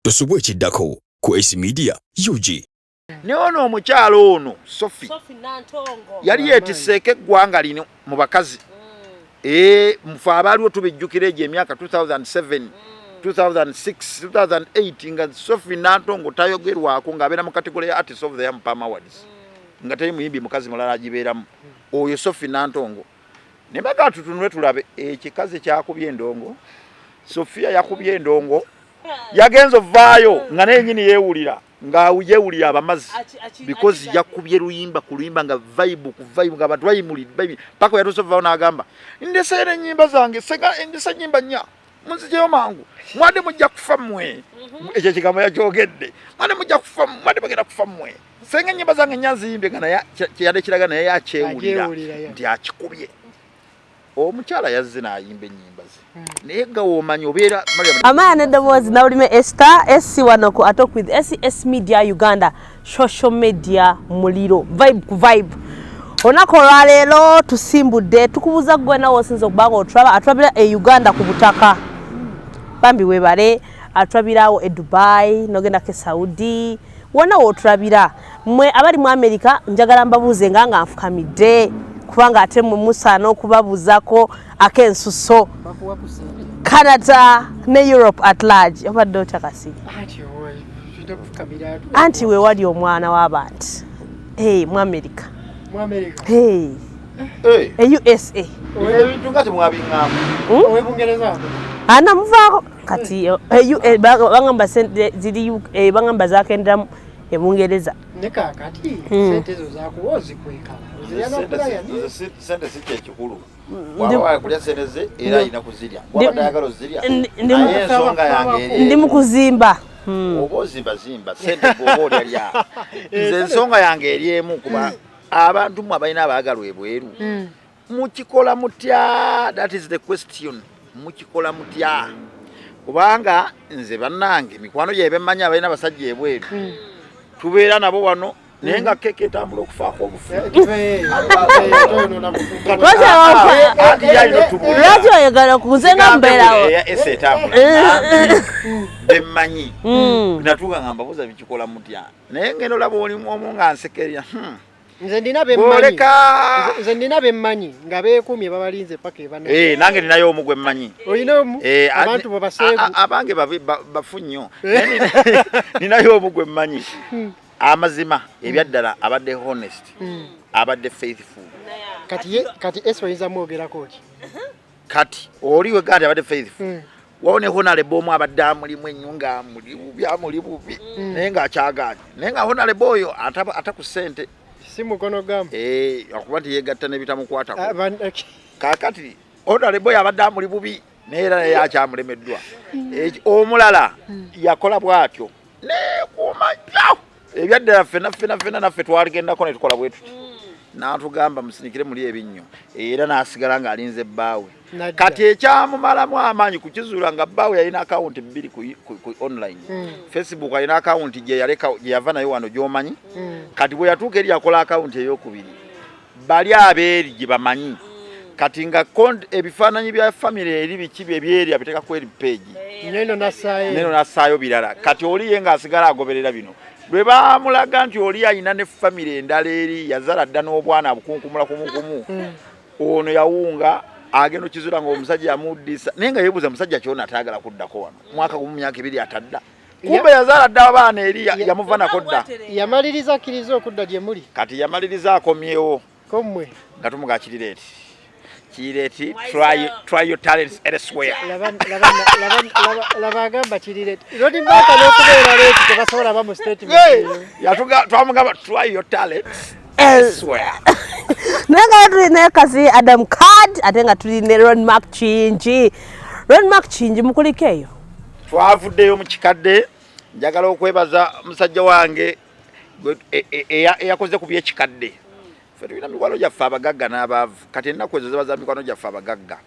Tosubwa ekiddako ku Ace Media UG. Naye ono omukyalo ono Sophie yali yetisseeko eggwanga lino mu bakazi. Eh, mufe abaaliwo tubijjukira egyo emyaka 2007, 2006, 2008 nga Sophie Nantongo tayogerwako, ng'abeera mu category ya Artist of the Year mu Pam Awards, nga teri muyimbi mukazi mulala agibeeramu. Oyo Sophie Nantongo ne baga tutunule tulabe ekikazi kyakubye endongo. Sophia yakubye endongo, yagenza ovaayo nga naye nyini yeewulira nga yeewulira abamazi because yakubye luyimba ku luyimba, nga vibe ku vibe, nga abantu bayimulidde paka yatuuse ovaayo n'agamba, "Ndeseera ennyimba zange, senga ndese ennyimba nnya, munzijeyo mangu, mwadde mujja kufa mmwe." Ekyo ekigambo yakyogedde, "Mwadde mujja kufa, mwadde bagenda kufa mmwe, senga ennyimba zange nnya nziyimbye," nga naye kyeyadde kiraga naye akyewulira Akyewulira, yeah. nti akikubye. Omukyala yazze n'ayimba ennyimba ze, naye nga womanyi obeera Mariam. Amaya n'eddoboozi nawulime Esther SC wano ku Atalk with SS Media Uganda, social media muliro, vibe ku vibe. Olunaku olwaleero tusimbudde tukubuuza gwe nawe osinza okuba nga otulaba, atulabira e Uganda ku butaka, bambi webale, atulabirawo e Dubai, nogendako e Saudi, wonna wootulabira. Mmwe abali mu America, njagala mbabuuze nga nfukamidde, kubanga ate mmwe musaana okubabuuzako ak'ensuso. Bakuwa ku ssente. Canada ne Europe at large, obadde otya kasi? Anti tulina okufukamira. Anti we wali omwana w'abantu, hey, mu America. Mu America. Hey, Eh, e USA. Ebintu nga temwabiŋŋamba. Owe Bungereza. Ana muvaako kati bagamba sente ziri bangamba zakenderamu e Bungereza. Ne kaakati sente ezo zakuwa ozikweka, ozirya n'okulaya. Sente si kyekikulu. Waba kulya sente ze era alina kuzirya, waba tayagala ozirya. Naye ensonga yange eri Ndi mu kuzimba. Oba ozimba zimba sente, gwoba olya lya. Nze ensonga yange eri emu, kuba abantu mwe abalina abaagalwa ebweru, mukikola mutya? That is the question. Mukikola mutya? Kubanga nze bannange mikwano gye bemmanyi abalina abasajja ebweru, tubeera nabo wano, naye nga keke etambula okufaako obufu. Anti yalina otubuulira. Lwaki oyagala kuze nga mbeerawo? Eya ese etambula bemmanyi, natuuka nga mbabuuza, "Bikikola mutya?" Naye ngenda olaba olimu omu nga nsekerya. Nze ndina bemmanyi. Bwoleka. Nze ndina bemmanyi nga beekuumye, babalinze paka ebana. Eh, nange ninayo omu gwe mmanyi. Olina omu? Eh, abantu bwe baseegu. Abange bafu nnyo. Naye ninayo omu gwe mmanyi, amazima ebyaddala abadde honest, abadde faithful. Kati ye kati esi oyinza mwogerako ki? Kati oli wega nti abadde faithful, wawo ne honorable omu abadde amulimu ennyo, ng'amuli bubi, amuli bubi, naye ng'akyagaanye, naye nga honorable oyo ata ku ssente. Si mukono gamu. Eh, akuba nti yeegatta n'ebitamukwatako. Okay. Kaakati honorable oyo abadde amuli bubi, naye era naye akyamulemeddwa. Omulala yakola bw'atyo neekuuma nnyo ebyaddala. Ffena ffena ffena naffe twaligendako ne tukola bwe tuti, n'atugamba, "Musinikire muli ebinnyo," era n'asigala ng'alinze ebbaawe. Najja. Kati ekyamumalamu amaanyi kukizuula nga bbaawe yalina akawunti bbiri ku online. Facebook alina akawunti gye yaleka, gye yava nayo wano gy'omanyi. Kati bwe yatuuka eri yakola akawunti eyokubiri, bali abeeri gye bamanyi. Kati nga ebifaananyi bya famire eri biki byebyeri abiteeka ku eri page. Neno nassaayo. Neno nassaayo birala. Kati oli ye ng'asigala agoberera bino, lwe baamulaga nti oli alina ne famire endala eri, yazaala dda n'obwana abukunkumula kumukumu. Ono yawunga agenda okizula nga omusajja yamuddisa, naye nga yeebuuza musajja kyona atayagala kuddako wano mwaka gumu, myaka 2 atadda. Kumbe yazaala dda abaana eri, yamuva nako dda. Yamaliriza akkiriza okudda gye muli. Kati yamaliriza akomyewo. Kommwe. Nga tumuga kirireeti kireeti, try your talents elsewhere. Laba agamba kiri late. Rodi Mbaka n'okubeera late tebasobola ba mu statement. Hey, twamugamba, "Try your talents elsewhere." Naye nga tuli ne kasi Adam Card, ate nga tuli ne Ron Mark Kingi. Ron Mark Kingi, mukuliko eyo? Twavuddeyo mu kikadde. Njagala okwebaza musajja wange eyakoze ku byekikadde. Ffe tulina mikwano gyaffe abagagga n'abaavu. Kati ennaku ezo ziba za mikwano gyaffe abagagga,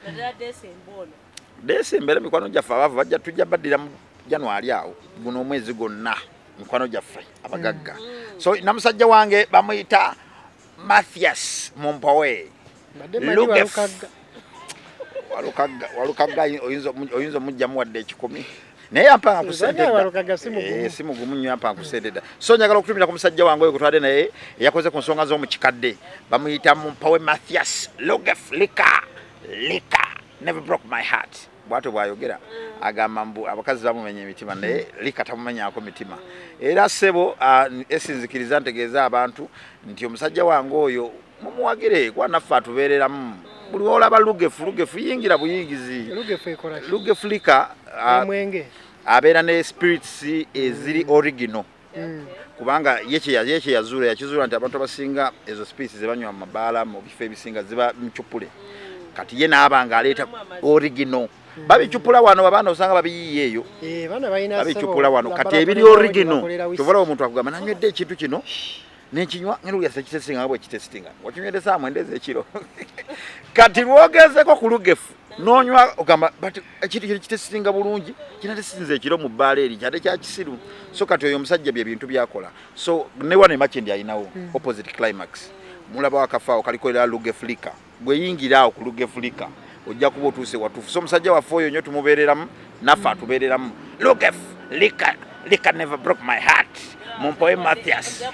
Desemba, era mikwano gyaffe abaavu bajja, tujja baddira mu January awo. Guno omwezi gwonna mikwano gyaffe abagagga. So na musajja wange bamuyita Mathias Mumpowe. Mbadde manyi Lugef. Walukagga. Walukagga, Walukagga oyinza omugjamu wadde 100. Naye yampanga ku sente Nzanya Walukaga si mugumu. Eh, si mugumu nnyo, yampanga ku sente dda. So njagala okutumira ku musajja wange oyo gwe twabadde naye, eyakoze ku nsonga z'omukikadde, bamuyita Mumpawe Mathias Lugef Lika. Lika never broke my heart, bwatyo bwayogera. Agamba mbu abakazi bamumenya emitima, naye lika tamumenyako mitima. Era ssebo, esinzikiriza ntegeeza abantu nti omusajja wange oyo mumuwagire, kuba naffe atubeereramu. Buli olaba Lugefu, Lugefu yingira buyingizi. Lugefu ekola ki? Lugefu Lika Omwenge. abeera ne spirits eziri original, kubanga ye kye yazuula, yakizuula nti abantu abasinga ezo spirits ze banywa mu mabaala, mu bifo ebisinga, ziba micupule. Kati ye naaba nga aleeta original. Babicupula wano, abaana osanga babiyiiya eyo. Eh, bana balina Babicupula wano. Kati ebiri original, kyova olaba omuntu akugamba, "Nanywedde ekintu kino nenkinywa, ngenda olya sekitesitinga nga bwekitesitinga." Wakinywedde saa 9 ez'ekiro. Kati lwogezeko ku Lugefu nonywa, ogamba, "But ekintu kino kitesitinga bulungi, kinatesitinza ekiro mu bbaala eri kyate kya kisiru." So kati oyo omusajja bye bintu byakola. So ne wano emakindi alinawo opposite Climax, mulabawo akafaawo kalikolera Lugef Liquor. Bweyingira awo ku Lugef Liquor, ojja kuba otuuse watuufu. So omusajja waffe oyo nnyo tumubeereramu, naffe atubeereramu. Lugef Liquor, liquor never broke my heart, Mumpowe Mathias.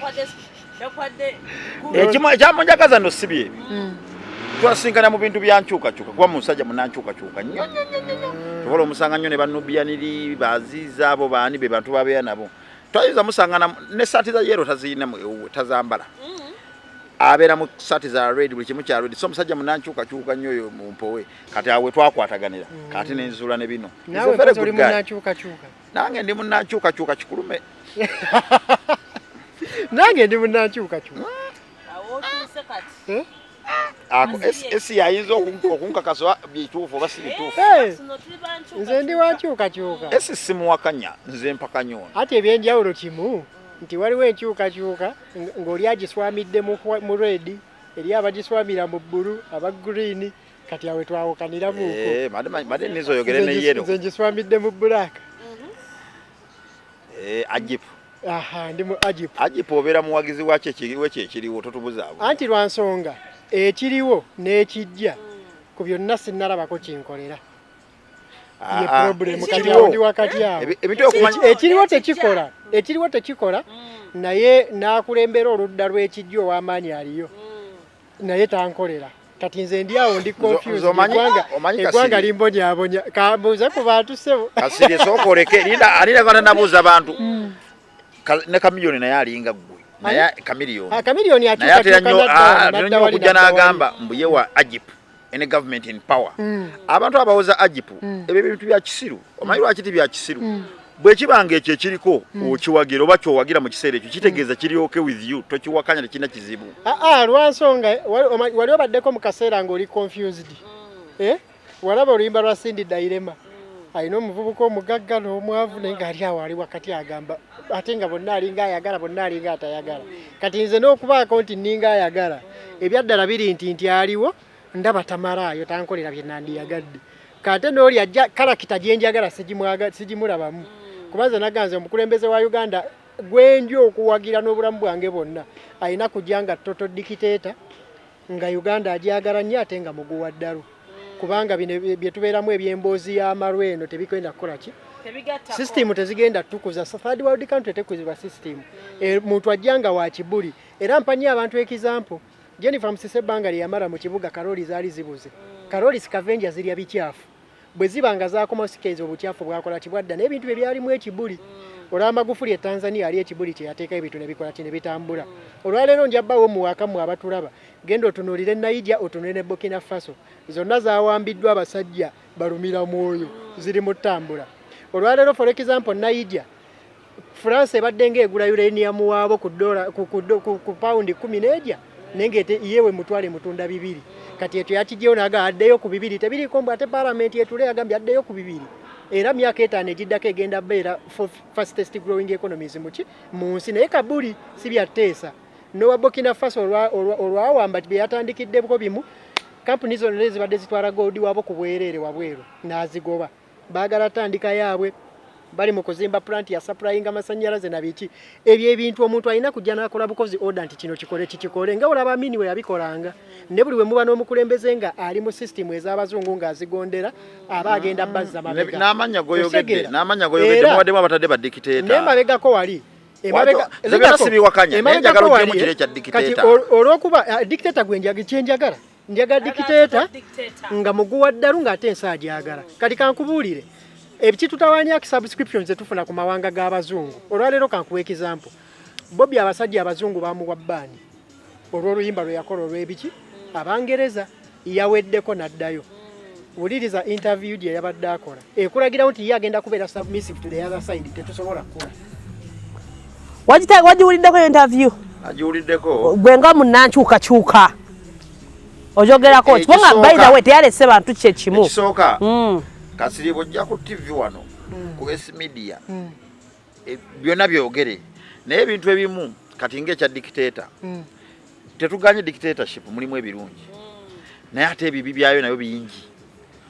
Ekimu ekyamunjagaza no si byebyo, twasinkana mu bintu bya nkyukakyuka, kuba musajja munankyukakyuka nnyo nnyo nnyo nnyo. Tobola omusanga nnyo ne banubianiri baziiza, abo baani be bantu babeera nabo. Twayinza musanga ne saati za yellow tazirina ewuwe, tazambala, abeera mu saati za red, buli kimu kya red. So omusajja munankyukakyuka nnyo oyo Mumpowe. Kati awe twakwataganira, kati nenzuula ne bino. Naawe oli munankyukakyuka? Nange ndi munankyukakyuka kikulume. Nange ndi munankyukakyuka. Eh? Ako esi yayinza okunkakasa bituufu oba si bituufu. Nze ndi wankyukakyuka. Esi simuwakanya, nze mpakanya ono. Ati ebyenjawulo kimu nti waliwo enkyukakyuka ng'oli agiswamidde mu red, eri abagiswamira mu bbulu, aba green. Kati awe twawukaniramuuko. Eh, made nizo oyogere ne yellow. Nze ngiswamidde mu black. Eh, Ajipu. Aha, ndi mu Ajipu. Ajipu obeera muwagizi wakyo ekiriwo, kyekiriwo, totubuzaabuza. Anti lwa nsonga ekiriwo n'ekijja, ku byonna sinnalabako kinkolera. Ye problem kati awo ndi wakati awo. Ekiriwo tekikola, ekiriwo tekikola, naye n'akulembera oludda lw'ekijja ow'amaanyi aliyo, naye tankolera. Kati nze ndi awo, ndi confused. Eggwanga limbonyaabonya. Kambuuze ku bantu, ssebo. Kasirye, sooka oleke, linda, alinda nga tanabuuza bantu. Ne Kamiliyoni naye alinga ggwe, naye Kamiliyoni Kamiliyoni naye atera nnyo okujja n'agamba mbu ye wa Ajipu, any government in power. Abantu abawoza Ajipu, ebyo ebintu bya kisiru. Omanyi lwaki ti bya kisiru? Bwe kibanga ekyo ekiriko okiwagira oba kyowagira mu kiseera ekyo, kitegeeza kiri okay with you, tokiwakanya, tekirina kizibu. Lwansonga wali obaddeko mu kaseera ng'oli confused, eh? Walaba oluyimba lwa Cindy Dairema, alina omuvubuka omugagga n'omwavu, naye ng'ali awo ali wakati, agamba ate nga bonna alinga ayagala, bonna alinga atayagala. Kati nze n'okubaako nti nninga ayagala, ebyaddala biri nti aliwo ndaba tamaraayo, tankolera bye nandiyagadde. Kate n'oli ajja character gye njagala sigimulabamu, kuba nze naganze omukulembeze wa Uganda gwenja okuwagira n'obulamu bwange bwonna alina kujja nga total dictator, nga Uganda agyagala nnyo, ate nga muguwa ddalu, kubanga bino bye tubeeramu eby'emboozi y'amalwa eno tebigenda kukola ki, system tezigenda tukuza. Third world country tekuzibwa system. Muntu ajja nga wa kibuli. Era mpanyi abantu example, Jennifer Musisi ebbanga lye yamala mu kibuga, kalooli zaali zibuze. Kalooli scavenger zirya bikyafu, bwe ziba nga zakoma sikeeza obukyafu bwakola kibwadda n'ebintu bye byalimu ekibuli. Olwa Magufuli e Tanzania ali ekibuli kye yateekayo, ebintu ne bikola ki, ne bitambula. Olwaleero njabbawo muwaka mmwe abatulaba, genda otunuulire Naija, otunuulire ne Burkina Faso, zonna zawambiddwa abasajja balumira mwoyo, ziri mu ttambula olwaleero. For example, Naija, France ebadde ng'egula uranium waabo ku dola ku paundi 11, naye ng'ete yewe mutwale mutunda 2. Kati ekyo yakigyewo naga addeyo ku 2, tebiriiko mbu ate palamenti etule, yagambye addeyo ku 2. Era myaka 5 egiddako egenda beera fastest growing economies muki mu nsi. Naye kabuli si byatteesa nowa Burkina Faso olwawamba bye yatandikiddeko bimu, kampuni zonna ezibadde zitwala gold waabo ku bwereere wabweru n'azigoba, baagala tandika yaabwe. Bali mu kuzimba plant ya supplying amasannyalaze na biki. Ebyo ebintu omuntu alina kujja n'akola bukozi order nti kino kikole, kikikole, nga olaba Amini we yabikolanga. Ne buli we muba n'omukulembeze nga ali mu system ez'abazungu ng'azigondera, aba agenda bazza mabega. N'amannya goyogedde, Okitegeera? n'amannya goyogedde, Era mubaddemu abatadde ba dictator. Nemabegako wali Nze byonna sibiwakanya, naye njagala oggyemu kiri ekya kati dictator. Olw'okuba dictator gwe kyenjagala, njagala dictator nga muguwa ddalu ng'ate ensi agyagala. Kati kankubuulire ebikitutawaanya, subscriptions zetufuna ku mawanga g'abazungu olwaleero. Kankuwa example, Bobi abasajja abazungu bamuwa ban olw'oluyimba lwe yakola olw'ebiki abangereza, yaweddeko n'addayo. Wuliriza interview gye yabadde akola, ekulagirawo nti ye agenda kubeera submissive to the other side. Tetusobola kukula. Wagiwuliddeko interview? Agiwuliddeko. Gwe nga munnankyukakyuka ojogerako ki? Kubanga by the way teyalese bantu kyekimu. Ekisooka, Kasiri, bw'ojja ku TV wano ku S Media, byonna byogere, naye ebintu ebimu kati ngaekya dictator, tetuganye dictatorship, mulimu ebirungi, naye ate ebibi byayo nabyo bingi.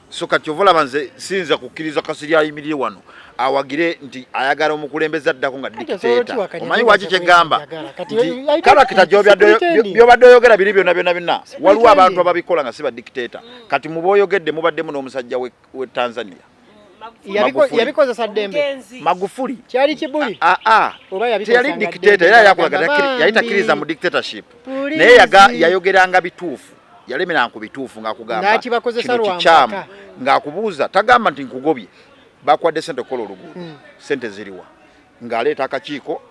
So kati ova olaba nze siyinza kukkiriza Kasiri ayimirire wano awagire nti ayagala omukulembeze addako nga Kati osobola dictator. okiwakanya Omanyi nga waki nze kyegamba bwe kati nti character pretending. byobadde oyogera biri byonna byonna byonna, waliwo pretending. abantu ababikola nga si ba dictator. Kati muba oyogedde mubaddemu n'omusajja we Tanzania, Magufuli. Yabikozesa ddembe. Magufuli. Kyali kibuli. Aa. Oba yabikozesa Teyali nga dictator. ddembe, Era yakolaga agamba, yali takkiriza mu "Bambi, dictatorship, Pulizi." naye yayogeranga bituufu, yalemeranga ku bituufu ng'akugamba N'akibakozesa kino lwa kikyamu, mpaka. ng'akubuuza, tagamba nti nkugobye, bakwadde sente okukola oluguudo, sente ziriwa? Ng'aleeta akakiiko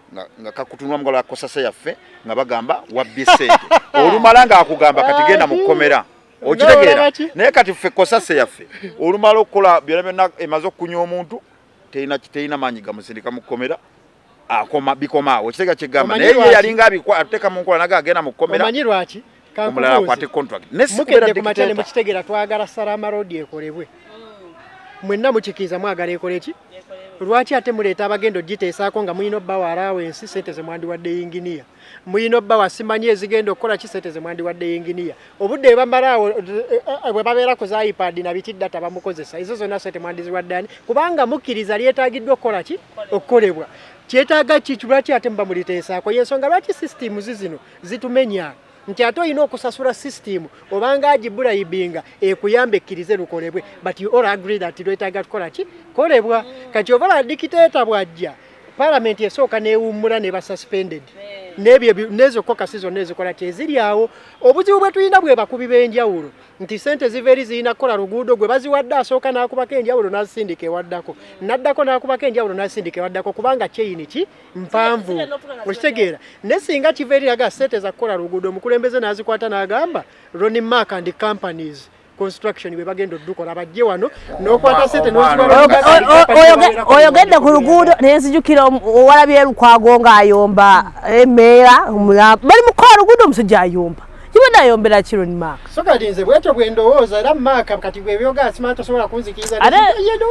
nga kakutunula mugalo akosase yaffe nga bagamba wabbye sente, olumala ng'akugamba kati genda mu kkomera. Okitegeera? Olaba ki? Naye kati ffe kosase yaffe olumala okukola byonna byonna, emaze okukunya omuntu, terina maanyi gamusindika mu kkomera, akoma bikomaawo. Okitegeera kyegamba? Omanyi Naye ye lwaki? yalinga ateeka mu nkola naga agenda mu kkomera, Omanyi lwaki? omulala Kankubuuze. akwate contract ne sikubeera Mukedde ku makya ne dictator. mukitegeera, twagala Salama Road ekolebwe. Mwenna mukikiriza, mwagala ekole ki? Lwaki ate muleeta abagenda ogiteesaako nga mulina obbawa allowance, sente ze mwandiwadde yinginiya? Mulina obbawa simanyi ezigenda okukola ki, sente ze mwandiwadde yinginiya? Obudde bwe bamala awo, bwe babeera ku za iPad na biki, data bamukozesa, ezo zonna sente mwandiziwadde ani? Kubanga mukkiriza lyetaagiddwa okukola ki, okukolebwa kyetaaga ki. Lwaki ate muba muliteesaako? Yensonga lwaki systems zino zitumenya, nti ate olina okusasula system obanga agibribinga ekuyamba ekkirize lukolebwe, but you all agree that lwetaaga tukola ki, kolebwa. Kati oba dictator bwajja, parliament esooka newummula ne basuspended n'ebyo n'ezo caucus zonna ezikola kyeziri awo. Obuzibu bwe tulina bwe bakubi b'enjawulo, nti sente ziva eri zirina kukola luguudo, gwe baziwadde asooka n'akubako enjawulo n'azisindika ewaddako, n'addako n'akubako enjawulo n'azisindika ewaddako, kubanga chain ki mpanvu. Okitegeera? Ne singa kiva eri aga sente za kukola luguudo, omukulembeze n'azikwata n'agamba Ronnie Mark and Companies Construction bwe bagenda oddukola, bajje wano n'okwata sente n'oziwa. Oyogedde ku luguudo nenzijukira owalabye Lukwago ng'ayomba emeera, bali mu kukola luguudo, omusajja ayomba, kibadde ayombera ki Ronnie Mark? So kati nze bwetyo bwe ndowooza, era Mark kati bwebyoga simanyi tosobola kunzikiriza. Ate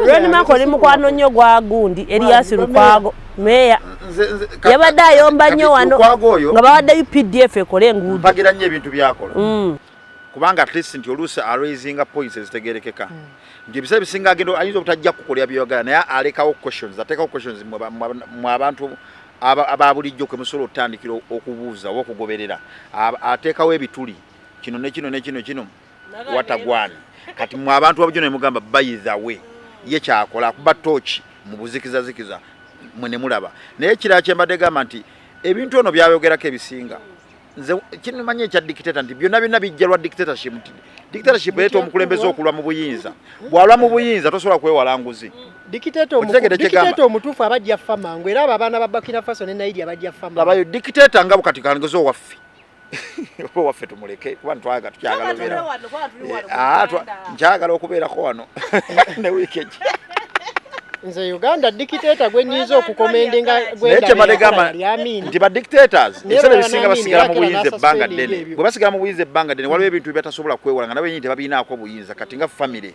Ronnie Mark oli mukwano nnyo gwa gundi Erias Lukwago, meeya. Yabadde ayomba nnyo wano nga bawadde UPDF ekole enguudo. Mpagira nnyo ebintu byakola, kubanga at least nti oluusi araisinga points ezitegerekeka, nti ebiseera ebisinga agenda ayinza obutajja kukolera byeyagala, naye alekawo questions, ateekawo questions mwe abantu aba bulijjo kwe musobola otandikira okubuuza oba okugoberera. Ateekawo ebituli, kino ne kino ne kino kino watagwani. Kati mwe abantu abulijjo ne mugamba by the way, ye kyakola akuba tooki mu buzikizazikiza, mwe ne mulaba. Naye ekirala kyembadde gamba nti ebintu ono byayogerako ebisinga, nze kimanyi ekya dictator, nti byonna byonna bijja lwa dictatorship, nti dictatorship ereeta omukulembeze okulwa mu buyinza. Bw'alwa mu buyinza tosobola kwewala nguzi. Dictator omutuufu abajja ffa mangu, era abo abaana ba Burkina Faso ne Nigeria bajja ffa mangu. Labayo dictator nga bukati kangeze owaffe, oba owaffe tumuleke, kuba ntwaga tukyagala obeera, nkyagala okubeerako wano ne wiiki ejja. Nze Uganda dictator gwe nnyinza okucommendinga Naye kyembadde gamba nti ba dictators ebiseera ebisinga basigala mu buyinza ebbanga ddene. Bwe basigala mu buyinza ebbanga ddene, waliwo ebintu byebatasobola kwewala nga nabo benyini tebabirinaako obuyinza. Kati nga family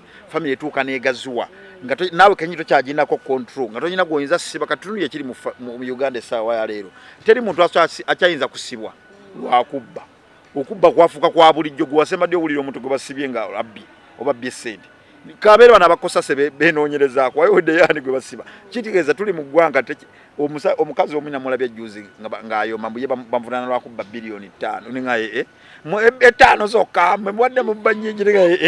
etuuka n'egaziwa nga naawe kenyini tokyaginako control, nga tolina gwoyinza siba. Kati tunuli ekiri mu Uganda essaawa ya leero, teri muntu akyayinza kusibwa lwakubba. Okubba kwafuuka kwa bulijjo. Gwe wasembadde owulira omuntu gwe basibye nga abbi oba bbye sente. Kabeere bano abakosase benoonyerezaako, waliwo deyani gwe basiba. Kitegeeza tuli mu ggwanga. Omukazi omu namulabye juzi ng'ayomba mbu ye bamuvunaana lwakubba 5 biliyoni. Ninga etaano zokka, mwe muwadde mubba nnyingi. Ninga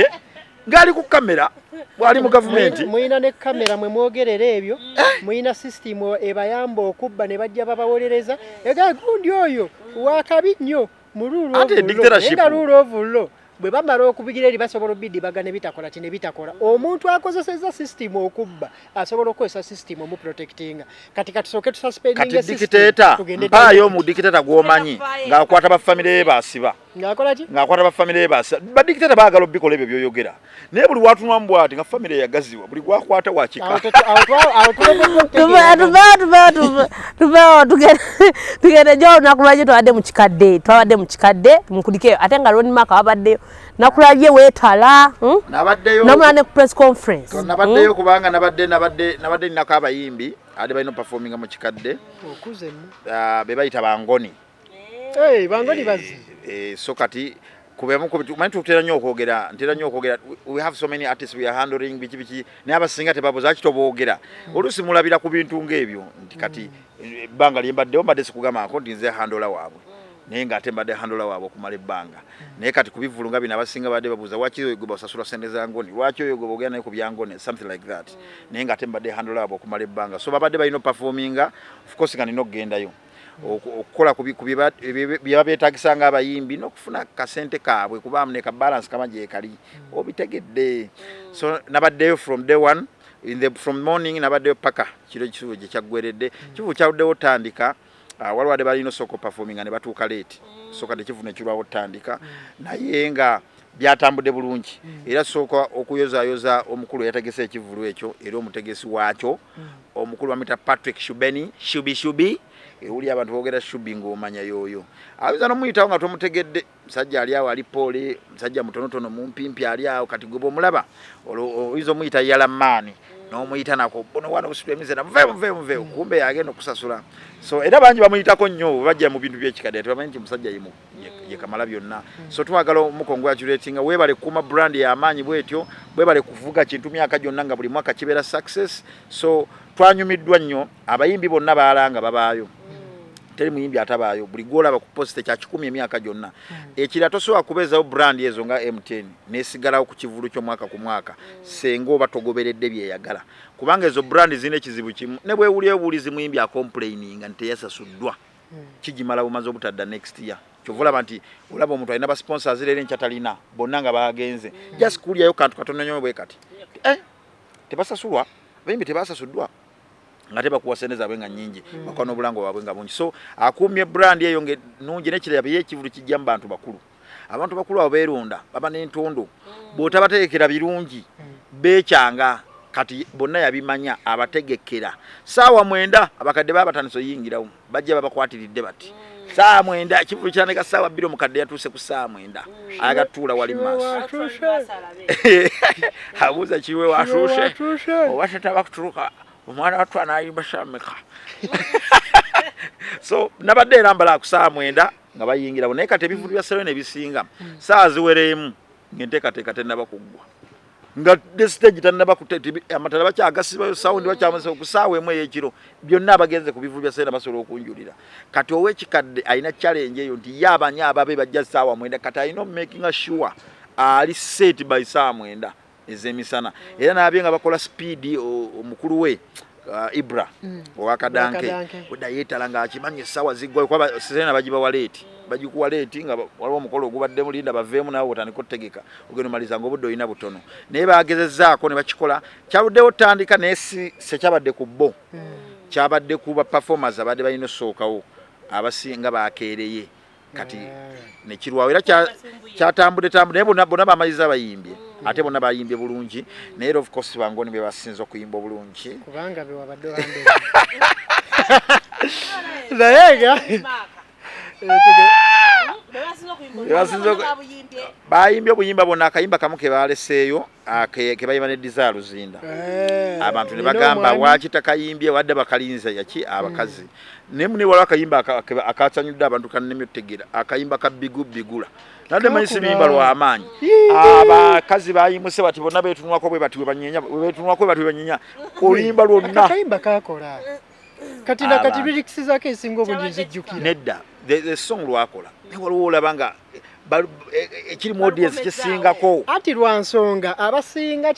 ng'ali ku kamera, bw'ali mu gavumenti. Muyina ne kamera mwe mwogerera ebyo, muyina sisitimu ebayamba okubba ne bajja babawolereza ega gundi oyo wakabi nnyo mu Ate dictatorship. Rule of law bwe bamala okubigira eri basobola obidibaga ne bitakola ki ne bitakola. Omuntu akozesezza sisitimu okubba asobola okukozesa sisitimu omuprotectinga. Kati katusooke Kati tususpendinga. Dictator, mpaayo mu dictator gw'omanyi ng'akwata bafamire ye baasiba. Ng'akola ki? Ng'akwata bafamire ye baasiba. Badictator baagala obikola ebyo by'oyogera, naye buli watunwamu bw'ati nga famire yagaziwa, buli gwakwata wakika. Awo tuloboddwa okutegeera. Tuveewo tugende gyo. Olunaku lwajjo twabadde mu kikadde, twabadde mu kikadde mukulikeyo, ate nga Ronnie Mark wabaddeyo, nakulabye weetala, Nabaddeyo. Namula ne ku press conference. Nabaddeyo kubanga nabadde ninako abayimbi ate balina operforminga mu kikadde. Okuze nno. Ah, be bayita bangoni. Hey, bangoni bazzi. So kati kubemu manyi tutera nnyo okwogera, ntera nnyo okwogera, we have so many artists we are handling, biki biki, naye abasinga tebabuza ki toboogera. Oluusi mulabira ku bintu ng'ebyo nti kati ebbanga lye mbaddewo mbadde sikugambako nti nze handler waabwe, naye ng'ate mbadde handler waabwe okumala ebbanga. Naye kati ku bivvulu nga bino abasinga badde babuuza lwaki oyo gwe basasula sente za ngoni, lwaki oyo gwe boogera naye ku byangoni, something like that. Naye ng'ate mbadde handler waabwe okumala ebbanga, so babadde balina operforminga, of course nga nina okugendayo okukola ku byeba beetagisa ng'abayimbi n'okufuna kasente kaabwe, kuba ne ka balance kama gye kali obitegedde. So nabaddeyo from day one, from morning nabaddeyo paka kiro ekisubo gye kyaggweredde. Kivu kyaluddewo tandika. Waliwo wadde balina osooka operforminga ne batuuka late, so kati ekivu ne kirwawo tandika, naye nga byatambudde bulungi. Era sooka okuyozaayoza omukulu eyategese ekivvulu ekyo, era omutegesi waakyo omukulu bamuyita Patrick Shubeni Shubi Shubi. Ewuli abantu boogera Shubi ng'omanya yooyo, ayinza nomuyitawo nga tomutegedde. Musajja ali awo ali poole, musajja mutonotono mumpimpi ali awo. Kati gwe bwomulaba oyinza omuyita yalamaani n'omuyita nako buno wana obusitwa emizera, muveewo muveewo muveewo, kumbe yagenda okusasula. So era bangi bamuyitako nnyo bwe bajja mu bintu byekikadde, tebamanyi nti musajja ye kamala byonna. So twagala omucongratulatinga, weebale kukuuma brand y'amaanyi bwetyo, bwebale kuvuga kintu myaka gyonna nga buli mwaka kibeera success. So twanyumiddwa nnyo, abayimbi bonna baalanga babaayo, teri muyimbi atabaayo. Buli gwolaba ku post kya 100 emyaka gyonna. Ekira tosobola kubeezawo brand ezo nga MTN nesigalawo ku kivulu ky'omwaka ku mwaka senga oba togoberedde byeyagala, kubanga ezo brand zirina ekizibu kimu, ne bwewulira obuwulizi muyimbi acomplaininga nti teyasasuddwa, kigimala bumaze obutadda next year. Kyova olaba nti olaba omuntu alina basponsors leero, enkya talina, bonna nga bagenze. Just kulyayo kantu katono nnyo bwe kati, tebasasulwa, abayimbi tebasasuddwa, nga tebakuwa sente zaabwe nga nnyingi, bakuwa n'obulango bwabwe nga bungi. So akuumye brand eyo nga nnungi. N'ekirala, ye ekivulu kijja mu bantu bakulu. Abantu bakulu abo beerunda, baba n'entondo, bw'otabategekera birungi beekyanga. Kati bonna yabimanya, abategekera saawa 9, abakadde baba batandise oyingirawo, bajja babakwatiridde bati saawa 9 ekivulu kyandika saawa 2, omukadde yatuuse ku saawa 9, ayagala tutuula wali maaso, abuuza kiwe watuuse oba tetaba kutuuka, omwana wattu anayimba sameka. So nabadde era mbala ku saawa 9 nga bayingirawo, naye kati ebivulu bya Serena ebisinga saawa ziwereemu ng'enteekateeka tennaba kuggwa, nga the stage tannaba, amatala bakyagasibayo, sound bakyamasa ku saawa 1 ey'ekiro. Byonna abagenze ku bivulu bya Serena basobola okunjulira. Kati ow'ekikadde alina challenge eyo nti ye abanyi ababe bajja saawa 9, kati alina omakinga sure ali set by saawa 9 ez'emisana. Era nabye nga bakola speed, omukulu we Ibra owakadanke wedda yeetala ng'akimanyi essaawa ziggwayo, kuba Serena bagibawa late, bagikuwa late nga waliwo omukolo ogubaddemu, linda baveemu naawe otandika otegeka, ogenda omaliza ng'obudde olina butono. Naye bagezezzaako ne bakikola, kyaluddewo tandika, naye si sekyabadde ku bo, kyabadde ku ba performers abadde balina osookawo, abasinga bakeereye, kati nekirwawo. Era kyatambudde tambudde, naye bonna bonna bamaliza bayimbye, ate bonna bayimbye bulungi. Naye era of course bangoni be basinze okuyimba obulungi. Kubanga bewabadde ohandle, naye nga Bebasinze. Bayimbye obuyimba bwonna, akayimba kamu ke baleseeyo ke bayimba ne Desire Luzinda. Abantu ne Nina bagamba omwami. Lwaki takayimbye? Wadde bakalinza yaki abakazi. Naye mune waliwo akayimba akasanyudde abantu kannemye otutegeera, akayimba ka Bigu Bigula. Nadde manyi si Kakula. luyimba lw'amaanyi. Abakazi bayimuse bati bonna beetunulako bwe bati bwe banyenya, bwe beetunulako bwe bati bwe banyenya oluyimba lwonna. Akayimba kakola kati na kati. Abantu. Lyrics zaako esinga obungi nzijjukira. Nedda, the song lwakola, naye waliwo olaba nga ekiri mu audience kisingako. Anti lwa nsonga abasinga